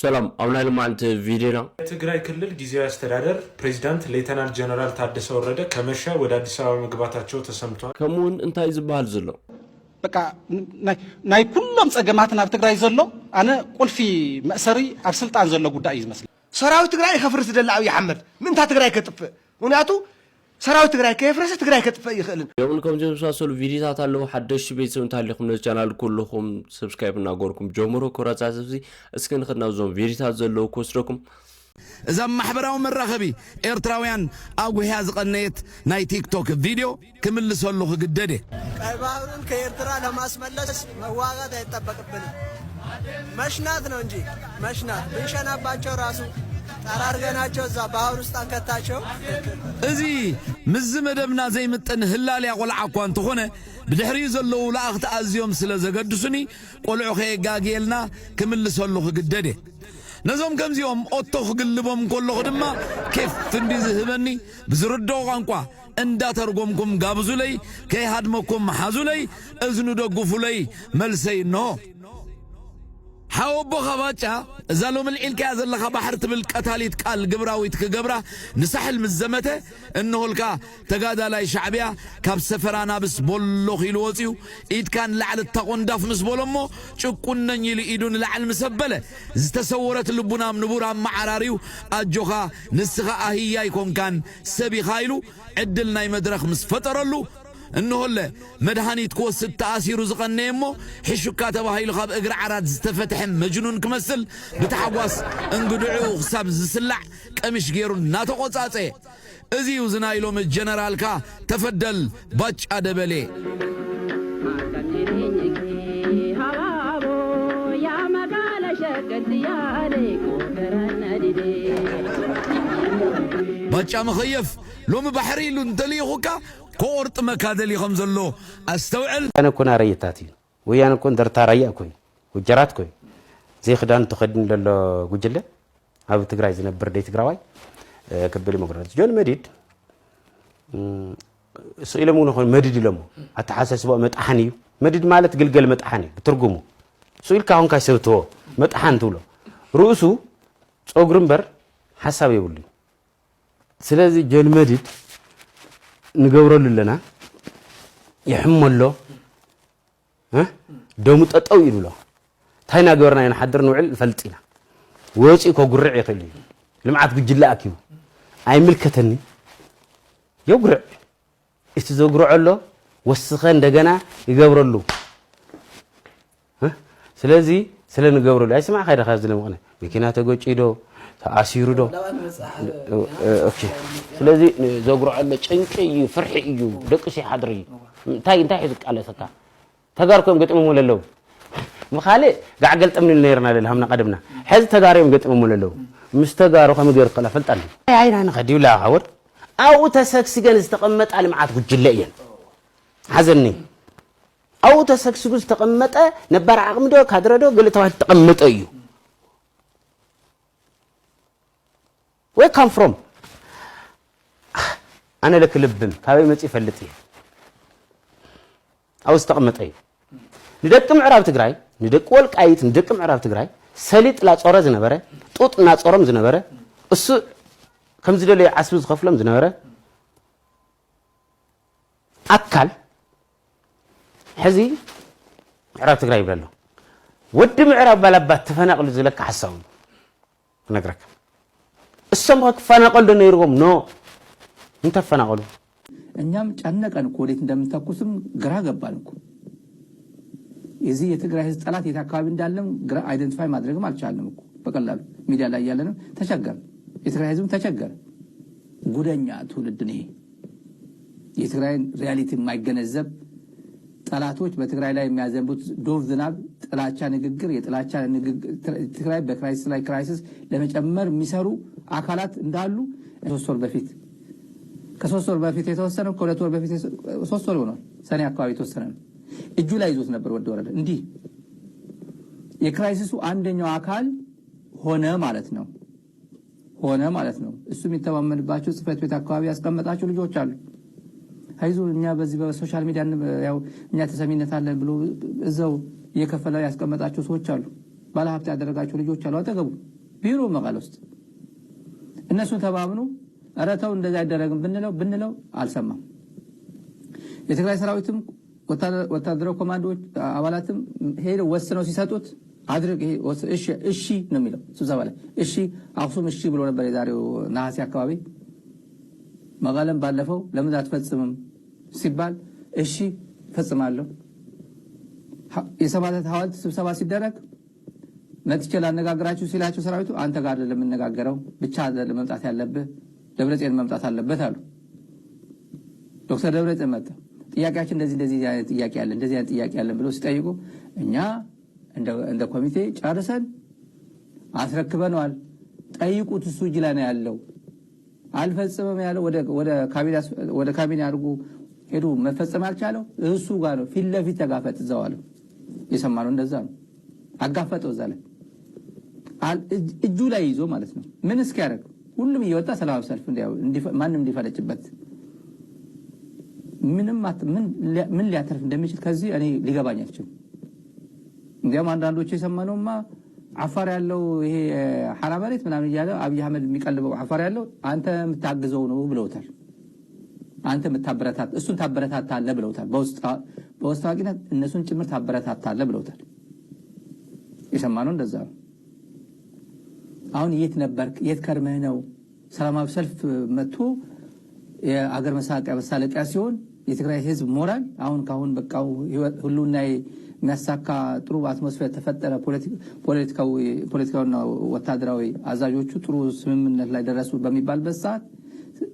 ሰላም፣ ኣብ ናይ ሎማዓንቲ ቪድዮና የትግራይ ክልል ጊዜያዊ አስተዳደር ፕሬዚዳንት ሌተናል ጀነራል ታደሰ ወረደ ከመሸ ወደ አዲስ አበባ መግባታቸው ተሰምቷል። ከምኡውን እንታይ ዝበሃል ዘሎ? በቃ ናይ ኩሎም ፀገማት ናብ ትግራይ ዘሎ ኣነ ቁልፊ መእሰሪ ኣብ ስልጣን ዘሎ ጉዳይ እዩ ዝመስል። ሰራዊት ትግራይ ከፍርስ ደለ ኣብይ ኣሕመድ ምእንታ ትግራይ ከጥፍእ። ምክንያቱ ሰራዊት ትግራይ ከየፍረሰ ትግራይ ከጥፍእ ይኽእልን። ከምኡን ከምዚ ዝመሳሰሉ ቪዲዮታት ኣለዉ። ሓደሽቲ ቤተሰብ እንተሃሊኹም ነዚ ቻናል ኩልኹም ሰብስክራይብ እናገርኩም ጀምሮ። ክብራታ ሰብሲ እስኪ ንኽድ ናብዞም ቪዲዮታት ዘለዉ ክወስደኩም። እዛ ማሕበራዊ መራኸቢ ኤርትራውያን ኣጉህያ ዝቐነየት ናይ ቲክቶክ ቪድዮ ክምልሰሉ ክግደድ እየ። ቀይ ባህሩን ከኤርትራ ለማስመለስ መዋጋት አይጠበቅብንም። መሽናት ነው እንጂ መሽናት ብንሸናባቸው ራሱ ጠራርገናቸው እዛ ባህር ውስጥ አንከታቸው። እዚ ምስዚ መደብና ዘይምጥን ህላልያ ቆልዓ እኳ እንተኾነ ብድሕሪኡ ዘለዉ ላእኽቲ ኣዝዮም ስለ ዘገድሱኒ ቆልዑ ከየጋግየልና ክምልሰሉ ክግደድ እየ። ነዞም ከምዚኦም ኦቶ ክግልቦም ከለኹ ድማ ኬፍ እንዲ ዝህበኒ ብዝርድኦ ቋንቋ እንዳተርጎምኩም ጋብዙለይ፣ ከይሃድመኩም ሓዙለይ፣ እዝኑ ደግፉለይ፣ መልሰይ እንሆ። ሓወቦኻ ባጫ እዛ ሎሚ ልዒልካያ ዘለኻ ባሕሪ ትብል ቀታሊት ቃል ግብራዊት ክገብራ ንሳሕል ምስ ዘመተ እንሆልካ ተጋዳላይ ሻዕብያ ካብ ሰፈር ኣናብስ ቦሎኽ ኢሉ ወፂኡ ኢድካ ንላዕሊ እታ ቆንዳፍ ምስ በሎ እሞ ጭቁነኝ ኢሉ ኢዱ ንላዕሊ ምስ ኣበለ ዝተሰወረት ልቡና ኣብ ንቡር ኣመዓራርዩ ኣጆኻ ንስኻ ኣህያ ኣይኮንካን ሰብ ኢኻ ኢሉ ዕድል ናይ መድረኽ ምስ ፈጠረሉ እንሆለ መድሃኒት ክወስድ ተኣሲሩ ዝቐነየ እሞ ሕሹካ ተባሂሉ ካብ እግሪ ዓራት ዝተፈትሐ መጅኑን ክመስል ብታሕጓስ እንግድዕኡ ክሳብ ዝስላዕ ቀሚሽ ገይሩ እናተቖጻጸየ። እዚ እዩ እዚ ናይ ሎሚ ጀነራልካ ተፈደል ባጫ ደበሌ። ባጫ መኸየፍ ሎሚ ባሕሪ ኢሉ እንተልኢኹካ ክቖርጥመካ ደልዩ ከም ዘሎ ኣስተውዕል። ወያነ እኮ ናረየታት እዩ። ወያነ እኮ እንደርታ ራያ እኮ እዩ። ጉጀራት እኮ እዩ። ዘይክዳን ተኸዲኑ ዘሎ ጉጅለ ኣብ ትግራይ ዝነብር ደይ ትግራዋይ ክብል መጉረለት ጆን መዲድ ስኢሎም እውን ኾን መድድ ኢሎሞ ኣተሓሳስባኡ መጥሓን እዩ። መድድ ማለት ግልገል መጥሓን እዩ ብትርጉሙ። ስኢልካ ኾንካ ሰብትዎ መጥሓን ትብሎ ርእሱ ፀጉሪ እምበር ሓሳብ የብሉ። ስለዚ ጆን መድድ ንገብረሉ ኣለና ይሕሞ ኣሎ እ? ደሙ ጠጠው ኢሉ ኣሎ። እንታይ እናገበርና ኢና ንሓድር ንውዕል ንፈልጥ ኢና። ወፂኡ ከጉርዕ ይኽእል እዩ። ልምዓት ጉጅለ ኣኪቡ ኣይምልከተኒ የጉርዕ። እቲ ዘጉርዖ ኣሎ ወስኸ እንደገና ይገብረሉ። እ? ስለዚ ስለ ንገብረሉ ኣይስማዕካ ኢኻ ዝለምቕነ መኪና ተገጭዩ ዶ ተኣሲሩ ዶ? ኦኬ። ስለዚ ዘጉርዖ ኣሎ ጭንቂ እዩ፣ ፍርሒ እዩ፣ ደቂሱ ይሓድር እዩ። እንታይ እንታይ ሒዙ ቃለሰካ? ተጋሩ ኮም ገጥሞም ለለው ብኻልእ ጋዕ ገልጠም ንብል ነይርና ለለ ሃምና ቀደምና። ሕዚ ተጋሩ እዮም ገጥሞም ለለው። ምስ ተጋሩ ከም ገይሩ ከላ ፈልጣ ኣለና። ኣይና ንኸድ ይብላ ሓወር ኣብኡ ተሰግስገን ዝተቐመጣ ልምዓት ጉጅለ እየን። ሓዘኒ ኣብኡ ተሰግስጉ ዝተቐመጠ ነባር ዓቕሚ ዶ ካድረ ዶ ገለ ተባሂሉ ዝተቐመጠ እዩ። Where come from? ኣነ ለክልብም ካበይ መፂ ይፈልጥ እየ። ኣብኡ ዝተቐመጠ እዩ። ንደቂ ምዕራብ ትግራይ ንደቂ ወልቃይት ንደቂ ምዕራብ ትግራይ ሰሊጥ ላፀረ ዝነበረ ጡጥ እናፀሮም ዝነበረ እሱ ከም ዝደለየ ዓስቢ ዝኸፍሎም ዝነበረ ኣካል ሕዚ ምዕራብ ትግራይ ይብል ኣሎ። ወዲ ምዕራብ ባላባት ተፈናቕሉ ዝለካ ሓሳቡ ክነግረካ። እሶም ከ ክፈናቐሉ ዶ ነይርዎም? ኖ እንተፈናቐሉ እኛም ጨነቀን እኮ ወዴት እንደምንተኩስም ግራ ገባን እኮ። የዚህ የትግራይ ህዝብ ጠላት የት አካባቢ እንዳለም ግራ identify ማድረግም አልቻልንም እኮ በቀላሉ ሚዲያ ላይ እያለንም ተቸገር። የትግራይ ህዝብም ተቸገር። ጉደኛ ትውልድ ነው ይሄ። የትግራይን reality የማይገነዘብ ጠላቶች በትግራይ ላይ የሚያዘንቡት ዶፍ ዝናብ ጥላቻ ንግግር የጥላቻ ንግግር ትግራይ በ crisis ላይ crisis ለመጨመር የሚሰሩ አካላት እንዳሉ ሶስት ወር በፊት ከሶስት ወር በፊት የተወሰነ ከሁለት ወር በፊት ሶስት ወር ሆኗል። ሰኔ አካባቢ የተወሰነ ነው እጁ ላይ ይዞት ነበር ወደ ወረደ እንዲህ የ crisis ኡ አንደኛው አካል ሆነ ማለት ነው። ሆነ ማለት ነው። እሱ የሚተማመንባቸው ጽህፈት ቤት አካባቢ ያስቀመጣቸው ልጆች አሉ። አይዞ እኛ በዚህ በ social media ያው እኛ ተሰሚነት አለን ብሎ እዛው እየከፈለ ያስቀመጣቸው ሰዎች አሉ። ባለሀብት ያደረጋቸው ልጆች አሉ አጠገቡ ቢሮ መቀለ ውስጥ። እነሱ ተማምኑ፣ ኧረ ተው እንደዛ አይደረግም ብንለው ብንለው አልሰማም። የትግራይ ሰራዊትም ወታደ- ወታደራዊ ኮማንዶዎች አባላትም ሄደው ወስነው ሲሰጡት አድርግ ይሄ ወስ- እሺ እሺ ነው የሚለው ስብሰባ ላይ። እሺ አክሱም እሺ ብሎ ነበር የዛሬው ነሐሴ አካባቢ። መቀለም ባለፈው ለምን አትፈጽምም ሲባል እሺ እፈጽማለሁ። ሀ- የሰማዕታት ሐውልት ስብሰባ ሲደረግ መጥቼ ላነጋግራችሁ ሲላቸው ሰራዊቱ አንተ ጋር አይደለም የምነጋገረው፣ ብቻ አይደለም መምጣት ያለብህ፣ ደብረጽዮን መምጣት አለበት አሉ። ዶክተር ደብረጽዮን መጣ። ጥያቄያችን እንደዚህ እንደዚህ አይነት ጥያቄ አለ፣ እንደዚህ አይነት ጥያቄ አለን ብለው ሲጠይቁ እኛ እንደ እንደ ኮሚቴ ጨርሰን አስረክበነዋል። ጠይቁት፣ እሱ እጅ ላይ ነው ያለው። አልፈጽምም ያለው ወደ ወደ ካቢኔ አስ- ወደ ካቢኔ አድርጎ ሄዱ መፈጸም አልቻለው እሱ ጋር ነው። ፊት ለፊት ተጋፈጥ እዛው አለ። የሰማነው እንደዛ ነው። አጋፈጠው እዛ ላይ አል- እጅ- እጁ ላይ ይዞ ማለት ነው። ምን እስኪያደርግ ሁሉም እየወጣ ሰላማዊ ሰልፍ እንዲያው እንዲፈ- ማንም እንዲፈለጭበት ምንም አት- ምን ሊያ- ምን ሊያተርፍ እንደሚችል ከዚህ እኔ ሊገባኝ አልችልም። እንዲያውም አንዳንዶቹ የሰማነውማ አፋር ያለው ይሄ ሐራ መሬት ምናምን እያለ አብይ አህመድ የሚቀልበው አፋር ያለው አንተ የምታግዘው ነው ብለውታል። አንተ የምታበረታት እሱን ታበረታታለህ ብለውታል። በውስጥ በውስጥ አዋቂነት እነሱን ጭምር ታበረታታለህ ብለውታል። የሰማነው እንደዛ ነው። አሁን የት ነበርክ? የት ከርመህ ነው? ሰላማዊ ሰልፍ መጥቶ የአገር መሳቂያ መሳለቂያ ሲሆን የትግራይ ህዝብ ሞራል አሁን ካሁን በቃው ህይወት- ህልውና የሚያሳካ ጥሩ አትሞስፌር ተፈጠረ። ፖለቲ- ፖለቲካዊ ፖለቲካውና ወታደራዊ አዛዦቹ ጥሩ ስምምነት ላይ ደረሱ በሚባልበት ሰዓት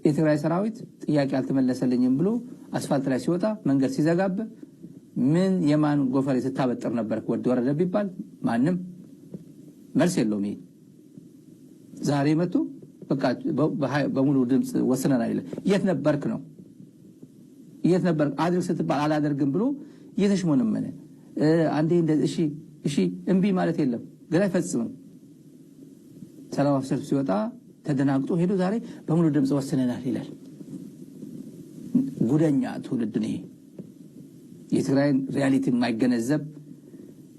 የትግራይ ሰራዊት ጥያቄ አልተመለሰልኝም ብሎ አስፋልት ላይ ሲወጣ መንገድ ሲዘጋብ ምን የማን ጎፈሬ ስታበጥር ነበር ወዲ ወረደ ቢባል ማንም መልስ የለውም። ይሄ ዛሬ መጥቶ በቃ በ- በሀይ- በሙሉ ድምፅ ወስነናል ይላል። የት ነበርክ ነው? የት ነበርክ? አድርግ ስትባል አላደርግም ብሎ እየተሽሞነመነ እ፣ አንዴ እንደ እሺ እሺ እምቢ ማለት የለም ግን አይፈጽምም። ሰላማዊ ሰልፍ ሲወጣ ተደናግጦ ሄዶ ዛሬ በሙሉ ድምፅ ወስነናል ይላል። ጉደኛ ትውልድ ነው ይሄ። የትግራይን ሪያሊቲ የማይገነዘብ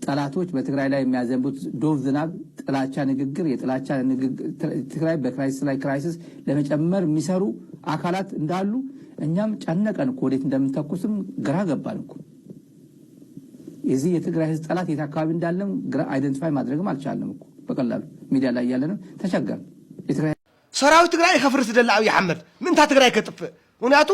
ጠላቶች በትግራይ ላይ የሚያዘንቡት ዶፍ ዝናብ ጥላቻ ንግግር የጥላቻ ንግግር ትግራይ በክራይሲስ ላይ ክራይሲስ ለመጨመር የሚሰሩ አካላት እንዳሉ እኛም ጨነቀን እኮ ወዴት እንደምንተኩስም ግራ ገባን እኮ። የዚህ የትግራይ ህዝብ ጠላት የት አካባቢ እንዳለም ግራ አይደንቲፋይ ማድረግም አልቻለም እኮ። በቀላሉ ሚዲያ ላይ እያለንም ተቸገርን። የትግራይ ሰራዊት ትግራይ ከፍርስ ደሊ ኣብይ ኣሕመድ ምንታ ትግራይ ከጥፍእ ምክንያቱ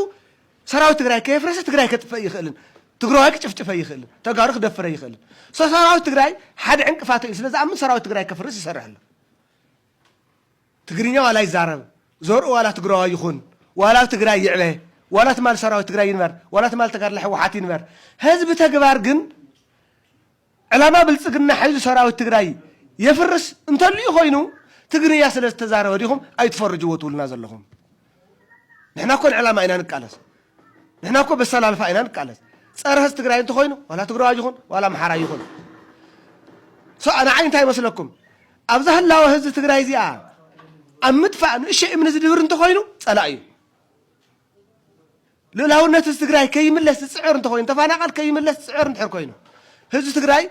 ሰራዊት ትግራይ ከየፍረሰ ትግራይ ከጥፍእ ይኽእልን ትግራዋይ ክጭፍጭፈ ይኽእልን ተጋሩ ክደፍረ ይኽእልን ሰ ሰራዊት ትግራይ ሓደ ዕንቅፋት እዩ ስለ ዝኣምን ሰራዊት ትግራይ ከፍርስ ይሰርሕ ኣሎ ትግርኛ ዋላ ይዛረብ ዘርኡ ዋላ ትግራዋይ ይኹን ዋላ ኣብ ትግራይ ይዕበ ዋላ ትማል ሰራዊት ትግራይ ይንበር ዋላ ትማል ተጋድለ ሕወሓት ይንበር ህዝቢ ተግባር ግን ዕላማ ብልፅግና ሓይዙ ሰራዊት ትግራይ የፍርስ እንተልዩ ኮይኑ ትግርኛ ስለ ዝተዛረበ ዲኹም ኣይትፈርጅዎ ትብሉና ዘለኹም ንሕና እኮ ንዕላማ ኢና ንቃለስ ንሕና እኮ በሰላልፋ ኢና ንቃለስ ፀረ ህዝቢ ትግራይ እንተኮይኑ ዋላ ትግራዋይ ይኹን ዋላ ኣምሓራይ ይኹን ንዓይ እንታይ ይመስለኩም ኣብዛ ህላወ ህዝቢ ትግራይ እዚኣ ኣብ ምጥፋእ ንእሸ እምኒ ዝድብር እንተኮይኑ ፀላእ እዩ ልእላውነት ህዝቢ ትግራይ ከይምለስ ዝፅዕር እንተኮይኑ ተፋናቃል ከይምለስ ዝፅዕር እንድሕር ኮይኑ ህዝቢ ትግራይ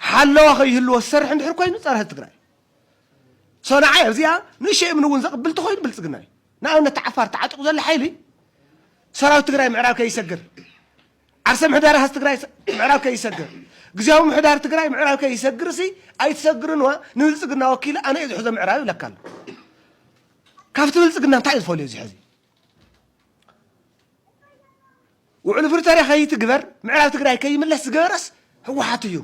ሓለዋ ከይህልዎ ዝሰርሕ እንድሕር ኮይኑ ፀረ ህዝቢ ትግራይ ሰ ንዓይ ኣብዚኣ ንእሸ እምኒ እውን ዘቕብል እንተኮይኑ ብልፅግና እዩ ንኣብነት ዓፋር ተዓጢቑ ዘሎ ሓይሊ ሰራዊት ትግራይ ምዕራብ ከይሰግር ዓርሰ ምሕዳር ሃዝ ትግራይ ምዕራብ ከይሰግር ግዜያዊ ምሕዳር ትግራይ ምዕራብ ከይሰግር ሲ ኣይትሰግርን ዋ ንብልፅግና ወኪሉ ኣነ እዩ ዝሕዞ ምዕራብ ይብለካ ኣሎ ካብቲ ብልፅግና እንታይ እዩ ዝፈልዮ እዚ ሕዚ ውዕል ፕሪቶርያ ከይትግበር ምዕራብ ትግራይ ከይምለስ ዝገበረስ ህወሓት እዩ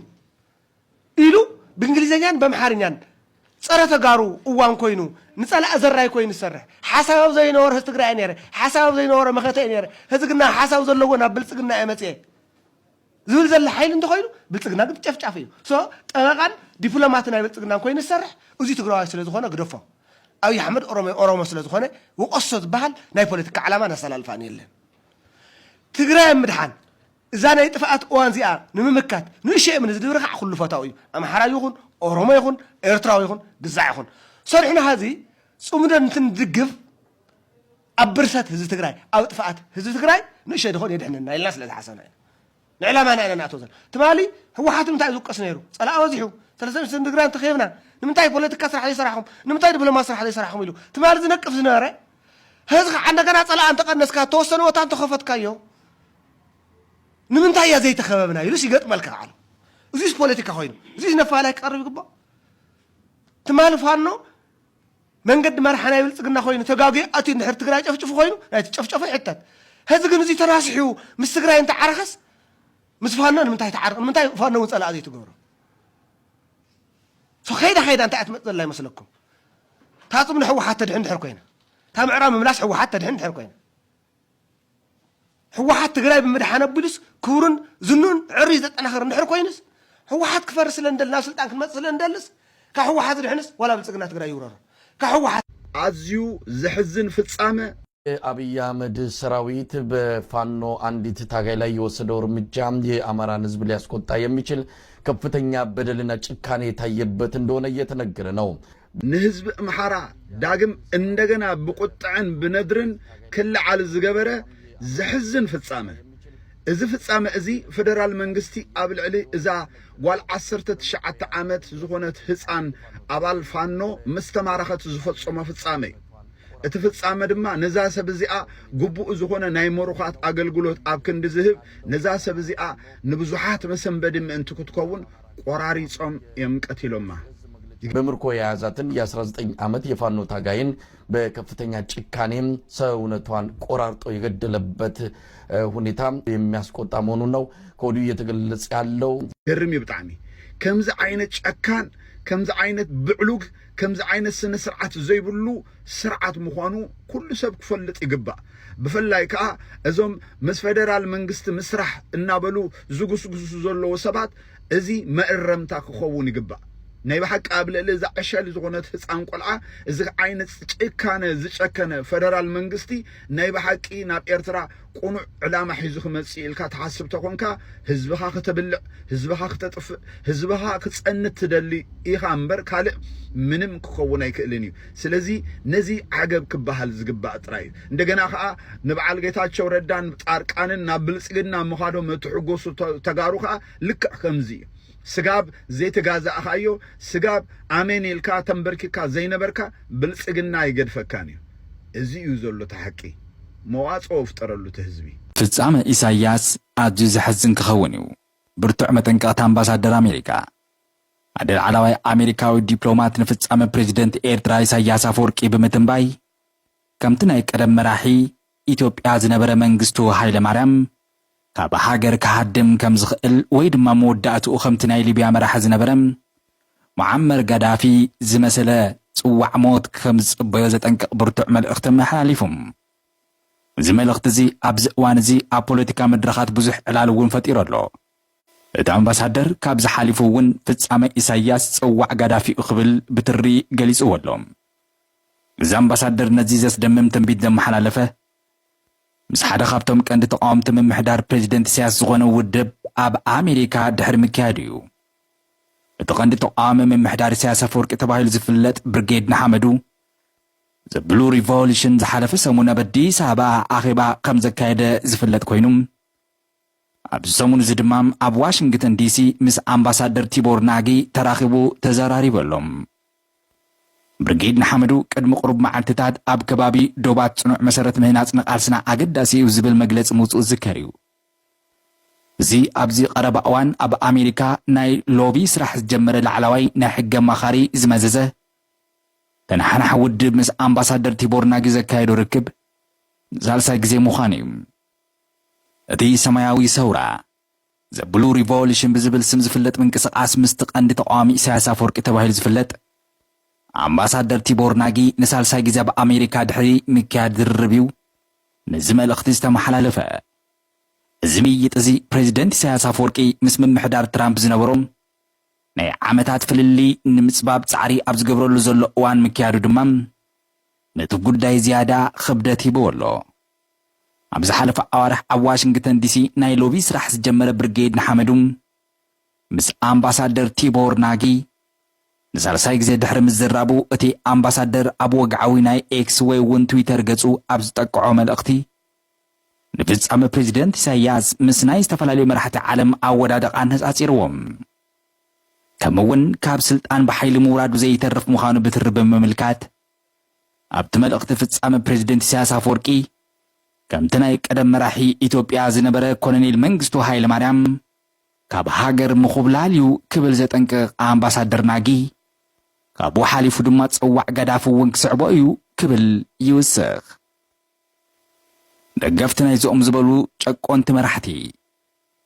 ኢሉ ብእንግሊዝኛን በምሓርኛን ፀረ ተጋሩ እዋን ኮይኑ ንፀላእ ዘራይ ኮይኑ ዝሰርሕ ሓሳብ ኣብ ዘይነበሮ ህዝቢ ትግራይ ነረ ሓሳብ ኣብ ዘይነበሮ መኸተ ነረ ህዝግና ሓሳብ ዘለዎ ናብ ብልፅግና እየ መፅየ ዝብል ዘሎ ሓይሊ እንተኮይኑ ብልፅግና ግን ጨፍጫፍ እዩ ሶ ጠበቃን ዲፕሎማት ናይ ብልፅግናን ኮይኑ ዝሰርሕ እዚ ትግራዋይ ስለዝኮነ ግደፎ ኣብይ ኣሕመድ ኦሮሞ ኦሮሞ ስለዝኮነ ውቀሶ ዝበሃል ናይ ፖለቲካ ዓላማን ኣሰላልፋን የለን ትግራይ ኣብ ምድሓን እዛ ናይ ጥፍኣት እዋን እዚኣ ንምምካት ንእሸ እምኒ ዝድብሪ ከዓ ኩሉ ፈታው እዩ ኣምሓራ ይኹን ኦሮሞ ይኹን ኤርትራዊ ይኹን ግዛዕ ይኹን ሰሪሕና ሀዚ ፅምዶ እንትንድግፍ ኣብ ብርሰት ህዝቢ ትግራይ ኣብ ጥፍኣት ህዝቢ ትግራይ ንእሸ ድኾን የድሕንና ኢልና ስለ ዝሓሰብና ኢና ንዕላማና ኢና ንኣቶ ዘን ትማሊ ህወሓት እንታይ ዝውቀስ ነይሩ ፀላእ በዚሑ ሰለስተ ሚኒስትር ትግራይ እንተኸይብና ንምንታይ ፖለቲካ ስራሕ ዘይሰራሕኹም፣ ንምንታይ ዲፕሎማሲ ስራሕ ዘይሰራሕኹም ኢሉ ትማሊ ዝነቅፍ ዝነበረ፣ ሕዚ ከዓ እንደገና ጸላእ እንተቐነስካ፣ ተወሰነ ቦታ እንተኸፈትካዮ፣ ንምንታይ እያ ዘይተኸበብና ኢሉስ ይገጥመልካ ኣሎ። እዚስ ፖለቲካ ኮይኑ፣ እዚስ ነፋላይ ክቐርብ ይግባእ። ትማሊ ፋኖ መንገዲ መርሓ ናይ ብልጽግና ኮይኑ ተጋግዩ ኣትዩ እንድሕር ትግራይ ጨፍጭፉ ኮይኑ ናይቲ ጨፍጨፎ ይሕተት። ሕዚ ግን እዚ ተናስሑ ምስ ትግራይ እንተዓረኸስ ምስ ፋኖ ንምንታይ ተዓርቕ? ንምንታይ ፋኖ እውን ጸላእ ዘይትገብሮ? ሶ ከይዳ ከይዳ እንታይ እያ ትመጽእ ዘላ ይመስለኩም? ታጽም ንሕወሓት ተድሕን እንድሕር ኮይና፣ እታ ምዕራብ ምምላስ ሕወሓት ተድሕን እንድሕር ኮይና፣ ህወሓት ትግራይ ብምድሓን ኣቢሉስ ክብሩን ዝንኡን ዕርዩ ዘጠናኽር እንድሕር ኮይኑስ፣ ህወሓት ክፈርስ ስለ እንደል ናብ ስልጣን ክንመጽእ ስለ እንደልስ፣ ካብ ህወሓት ዝድሕንስ ዋላ ብልጽግና ትግራይ ይውረሮ። ካብ ህወሓት ኣዝዩ ዘሕዝን ፍጻመ። የአብይ አህመድ ሰራዊት በፋኖ አንዲት ታጋይ ላይ የወሰደው እርምጃ የአማራን ህዝብ ሊያስቆጣ የሚችል ከፍተኛ በደልና ጭካኔ የታየበት እንደሆነ እየተነገረ ነው። ንህዝቢ እምሓራ ዳግም እንደገና ብቁጥዐን ብነድርን ክልዓል ዝገበረ ዘሕዝን ፍጻመ። እዚ ፍጻመ እዚ ፈደራል መንግስቲ ኣብ ልዕሊ እዛ ጓል ዓሰርተ ትሽዓተ ዓመት ዝኾነት ህጻን ኣባል ፋኖ ምስ ተማረኸት ዝፈጸሞ ፍጻመ እዩ። እቲ ፍጻመ ድማ ነዛ ሰብ እዚኣ ግቡእ ዝኾነ ናይ ምሩኻት ኣገልግሎት ኣብ ክንዲ ዝህብ ነዛ ሰብ እዚኣ ንብዙሓት መሰንበዲ ምእንቲ ክትከውን ቆራሪጾም እዮም ቀቲሎማ። በምርኮ የያዛትን የ19 ዓመት የፋኖ ታጋይን በከፍተኛ ጭካኔ ሰውነቷን ቆራርጦ የገደለበት ሁኔታ የሚያስቆጣ መሆኑን ነው ከወዲሁ እየተገለጸ ያለው። ገርም እዩ ብጣዕሚ። ከምዚ ዓይነት ጨካን፣ ከምዚ ዓይነት ብዕሉግ፣ ከምዚ ዓይነት ስነ ስርዓት ዘይብሉ ስርዓት ምዃኑ ኩሉ ሰብ ክፈልጥ ይግባእ። ብፍላይ ከኣ እዞም ምስ ፈደራል መንግስቲ ምስራሕ እናበሉ ዝጉስጉሱ ዘለዉ ሰባት እዚ መእረምታ ክኸውን ይግባእ። ናይ ብሓቂ ኣብ ልዕሊ እዛ ዕሸል ዝኾነት ህፃን ቆልዓ እዚ ዓይነት ጭካነ ዝጨከነ ፈደራል መንግስቲ ናይ ብሓቂ ናብ ኤርትራ ቁኑዕ ዕላማ ሒዙ ክመጽእ ኢልካ ትሓስብ ተኾንካ ህዝብኻ ክተብልዕ፣ ህዝብኻ ክተጥፍእ፣ ህዝብኻ ክጸንት ትደሊ ኢኻ እምበር ካልእ ምንም ክኸውን ኣይክእልን እዩ። ስለዚ ነዚ ዓገብ ክበሃል ዝግባእ ጥራይ እዩ። እንደገና ኸኣ ንበዓል ጌታቸው ረዳን ጻርቃንን ናብ ብልጽግና ምኻዶም እትሕጎሱ ተጋሩ ኸኣ ልክዕ ከምዚ እዩ። ስጋብ ዘይተጋዛእኻዮ ስጋብ ኣሜን ኢልካ ተንበርኪካ ዘይነበርካ ብልጽግና ኣይገድፈካን እዩ። እዚ እዩ ዘሎ እቲ ሓቂ። መዋጽኦ ፍጠረሉ እቲ ህዝቢ። ፍጻመ ኢሳያስ ኣዝዩ ዘሕዝን ክኸውን እዩ። ብርቱዕ መጠንቀቕታ ኣምባሳደር ኣሜሪካ። ሓደ ላዕለዋይ ኣሜሪካዊ ዲፕሎማት ንፍጻመ ፕሬዚደንት ኤርትራ ኢሳያስ ኣፈወርቂ ብምትንባይ፣ ከምቲ ናይ ቀደም መራሒ ኢትዮጵያ ዝነበረ መንግስቱ ሃይለማርያም ካብ ሃገር ክሃድም ከም ዝኽእል ወይ ድማ መወዳእትኡ ከምቲ ናይ ሊብያ መራሒ ዝነበረ ሙዓመር ጋዳፊ ዝመሰለ ጽዋዕ ሞት ከም ዝጽበዮ ዘጠንቅቕ ብርቱዕ መልእኽቲ ኣመሓላሊፉ። እዚ መልእኽቲ እዚ ኣብዚ እዋን እዚ ኣብ ፖለቲካ መድረኻት ብዙሕ ዕላል እውን ፈጢሩ ኣሎ። እቲ ኣምባሳደር ካብዚ ሓሊፉ እውን ፍጻመ ኢሳያስ ጽዋዕ ጋዳፊ እዩ ክብል ብትሪ ገሊጽዎ ኣሎ። እዚ ኣምባሳደር ነዚ ዘስደምም ትንቢት ዘመሓላለፈ ምስ ሓደ ካብቶም ቀንዲ ተቓወምቲ ምምሕዳር ፕሬዚደንት ኢሳያስ ዝኾነ ውድብ ኣብ ኣሜሪካ ድሕሪ ምክያዱ እዩ። እቲ ቀንዲ ተቓዋሚ ምምሕዳር ኢሳያስ ኣፈወርቂ ተባሂሉ ዝፍለጥ ብርጌድ ንሓመዱ ዘ ብሉ ሪቮሉሽን ዝሓለፈ ሰሙን ኣብ ኣዲስ ኣበባ ኣኼባ ከም ዘካየደ ዝፍለጥ ኮይኑ ኣብዚ ሰሙን እዚ ድማ ኣብ ዋሽንግተን ዲሲ ምስ ኣምባሳደር ቲቦር ናጊ ተራኺቡ ተዘራሪቡ ኣሎ። ብርጌድ ንሓመዱ ቅድሚ ቅሩብ መዓልትታት ኣብ ከባቢ ዶባት ጽኑዕ መሰረት ምህናጽ ንቓልስና ኣገዳሲ እዩ ዝብል መግለጺ ምውፅኡ ዝዝከር እዩ። እዚ ኣብዚ ቀረባ እዋን ኣብ ኣሜሪካ ናይ ሎቢ ስራሕ ዝጀመረ ላዕለዋይ ናይ ሕጊ ኣማኻሪ ዝመዘዘ ተነሓናሒ ውድብ ምስ ኣምባሳደር ቲቦር ናጊ ዘካየዶ ርክብ ንሳልሳይ ግዜ ምዃኑ እዩ። እቲ ሰማያዊ ሰውራ ዘ ብሉ ሪቮሉሽን ብዝብል ስም ዝፍለጥ ምንቅስቓስ ምስቲ ቀንዲ ተቓዋሚ ኢሳያስ ኣፈወርቂ ተባሂሉ ዝፍለጥ ኣምባሳደር ቲቦር ናጊ ንሳልሳይ ግዜ ኣብ ኣሜሪካ ድሕሪ ምክያድ ዝርርብ እዩ ነዚ መልእኽቲ ዝተመሓላለፈ። እዚ ምይይጥ እዚ ፕሬዚደንት ኢሳያስ ኣፈወርቂ ምስ ምምሕዳር ትራምፕ ዝነበሮም ናይ ዓመታት ፍልልይ ንምጽባብ ጻዕሪ ኣብ ዝገብረሉ ዘሎ እዋን ምክያዱ ድማ ነቲ ጉዳይ ዝያዳ ክብደት ሂብዎ ኣሎ። ኣብ ዝሓለፈ ኣዋርሕ ኣብ ዋሽንግተን ዲሲ ናይ ሎቢ ስራሕ ዝጀመረ ብርጌድ ንሓመዱ ምስ ኣምባሳደር ቲቦር ናጊ ንሳልሳይ ግዜ ድሕሪ ምዝራቡ እቲ ኣምባሳደር ኣብ ወግዓዊ ናይ ኤክስ ወይ እውን ትዊተር ገጹ ኣብ ዝጠቅዖ መልእኽቲ ንፍጻመ ፕሬዚደንት ኢሳያስ ምስ ናይ ዝተፈላለዩ መራሕቲ ዓለም ኣወዳድቓ ኣነጻጺርዎም። ከምኡ እውን ካብ ስልጣን ብሓይሊ ምውራዱ ዘይተርፍ ምዃኑ ብትሪ ብምምልካት፣ ኣብቲ መልእኽቲ ፍጻመ ፕሬዚደንት ኢሳያስ ኣፈወርቂ፣ ከምቲ ናይ ቀደም መራሒ ኢትዮጵያ ዝነበረ ኮሎኔል መንግስቱ ሃይለማርያም ካብ ሃገር ምኹብላል እዩ ክብል ዘጠንቅቕ ኣምባሳደር ናጊ፣ ካብኡ ሓሊፉ ድማ ጸዋዕ ጋዳፊ እውን ክስዕቦ እዩ ክብል ይውስኽ። ደገፍቲ ናይዚኦም ዝበሉ ጨቆንቲ መራሕቲ፣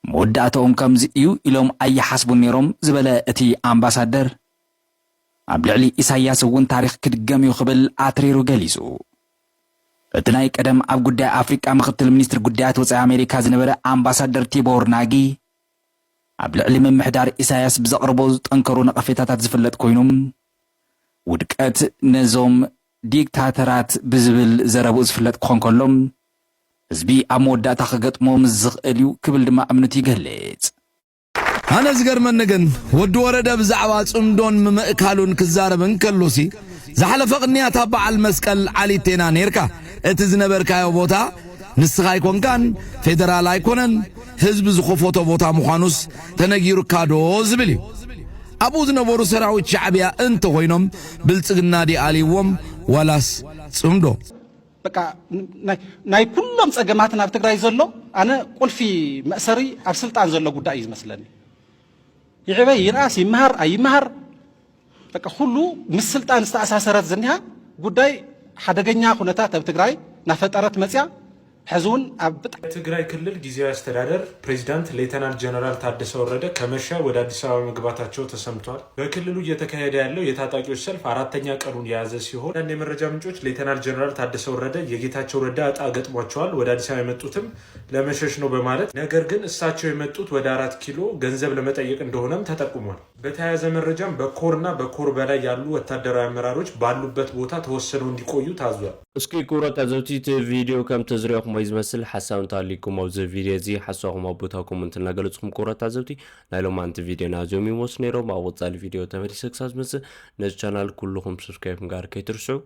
መወዳእታኦም ከምዚ እዩ ኢሎም ኣይሓስቡን ነይሮም ዝበለ እቲ ኣምባሳደር፣ ኣብ ልዕሊ ኢሳያስ እውን ታሪኽ ክድገም እዩ ክብል ኣትሪሩ ገሊጹ። እቲ ናይ ቀደም ኣብ ጉዳይ ኣፍሪቃ ምኽትል ሚኒስትር ጉዳያት ወጻኢ ኣሜሪካ ዝነበረ ኣምባሳደር ቲቦር ናጊ፣ ኣብ ልዕሊ ምምሕዳር ኢሳያስ ብዘቕርቦ ዝጠንከሩ ነቐፌታታት ዝፍለጥ ኮይኑ፣ ውድቀት ነዞም ዲክታተራት ብዝብል ዘረብኡ ዝፍለጥ ክኾን ከሎ፣ ህዝቢ ኣብ መወዳእታ ክገጥሞ ምስ ዝኽእል እዩ ክብል ድማ እምነቱ ይገልጽ። ኣነ ዝገርመኒ ግን ወዲ ወረደ ብዛዕባ ጽምዶን ምምእካሉን ክዛረብ እንከሎሲ፣ ዝሓለፈ ቅንያት ኣብ በዓል መስቀል ዓሊቴና ኔርካ። እቲ ዝነበርካዮ ቦታ ንስኻ ኣይኮንካን፣ ፌደራል ኣይኮነን፣ ህዝቢ ዝኸፈቶ ቦታ ምዃኑስ ተነጊሩካ ዶ ዝብል እዩ። ኣብኡ ዝነበሩ ሰራዊት ሻዕብያ እንተኾይኖም ብልጽግና ድዩ ኣልይዎም ዋላስ ጽምዶ? በቃ ናይ ኩሎም ፀገማትን ኣብ ትግራይ ዘሎ ኣነ ቁልፊ መእሰሪ ኣብ ስልጣን ዘሎ ጉዳይ እዩ ዝመስለኒ። ይዕበ ይንኣስ ይመሃር ኣይመሃር በቃ ኩሉ ምስ ስልጣን ዝተኣሳሰረት ዝኒሃ ጉዳይ ሓደገኛ ኩነታት ኣብ ትግራይ ናፈጠረት መፅያ ሕዚ እውን ኣብ ብጣ የትግራይ ክልል ጊዜያዊ አስተዳደር ፕሬዚዳንት ሌተናል ጀነራል ታደሰ ወረደ ከመሸ ወደ አዲስ አበባ መግባታቸው ተሰምቷል። በክልሉ እየተካሄደ ያለው የታጣቂዎች ሰልፍ አራተኛ ቀኑን የያዘ ሲሆን አንዳንድ የመረጃ ምንጮች ሌተናል ጀነራል ታደሰ ወረደ የጌታቸው ረዳ እጣ ገጥሟቸዋል፣ ወደ አዲስ አበባ የመጡትም ለመሸሽ ነው በማለት፣ ነገር ግን እሳቸው የመጡት ወደ አራት ኪሎ ገንዘብ ለመጠየቅ እንደሆነም ተጠቁሟል። በተያያዘ መረጃም በኮርና በኮር በላይ ያሉ ወታደራዊ አመራሮች ባሉበት ቦታ ተወሰነው እንዲቆዩ ታዟል። እስኪ ክቡራት ታዘብቲ እቲ ቪድዮ ከም ተዝሪኦኹም ወይ ዝመስል ሓሳብ እንተሃልዩኩም ኣብዚ ቪድዮ እዚ ሓሳብኹም ኣብ ቦታ ኮመንት እናገለጽኩም ክቡራት ታዘብቲ ናይ ሎማንቲ ቪድዮና እዚኦም ይመስሉ ነይሮም። ኣብ ቀጻሊ ቪድዮ ተመሊሰ ክሳብ ዝመጽእ ነዚ ቻናል ኩልኹም ሰብስክራይብ ምግባር ከይትርስዑ።